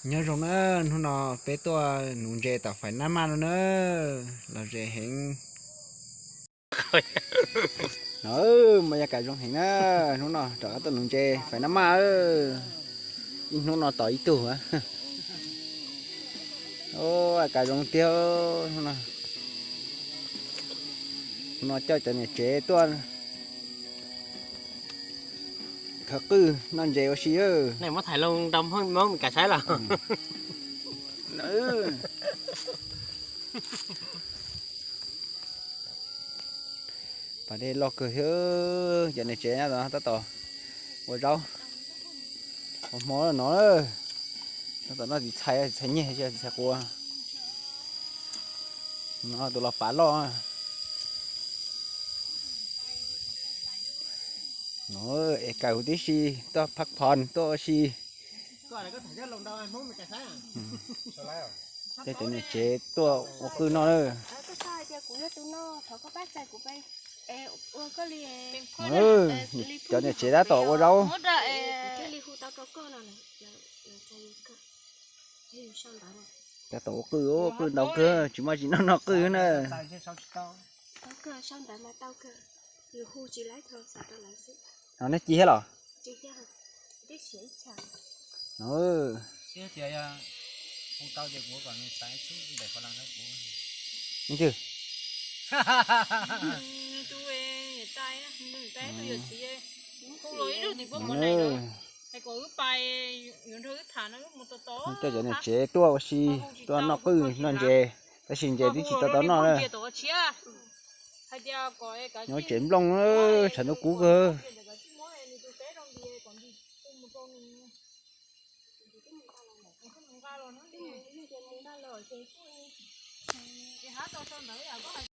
Nyob zoo na, hnub no peb tuaj nuv ntses tom Faiv Nab Maj no na, los ze heev. No, mas yog kam zoo heev na, hnub no rov qab tuaj nuv ntses Faiv Nab Maj. Ib hnub no tos ib tug. Kam zoo tiag. Hnub no, hnub no coj cov niam tsev tuaj khawv qwj noj ntses ua si. Muab thaij loo rau Hmoob Mes Kas saib los. Pas dej loj kawg thiab, cov niam tsev tab tom ua zaub, ua hmo no, tab tom noj txiv txhais, txiv txhais nyiaj, txiv txhais quav. No tus los pav loj. Es kawg huv tib si, tuaj phab phom tuaj ua si. Tej cov niam tsev tuaj ua qwj noj na. Cov niam tsev tab tom ua zaub. Tab tom ua qwj, ua qwj ntau kawg, tsis muaj tsis noj noj qwj na. No nej ci thiab los? Leej twg? Coj cov niam tsev tuaj ua si, tuaj noj qwj noj ntses, tab sis ntses twb tsis tau tau noj na. Nyob tsev nplooj, tshav ntuj kub kawg.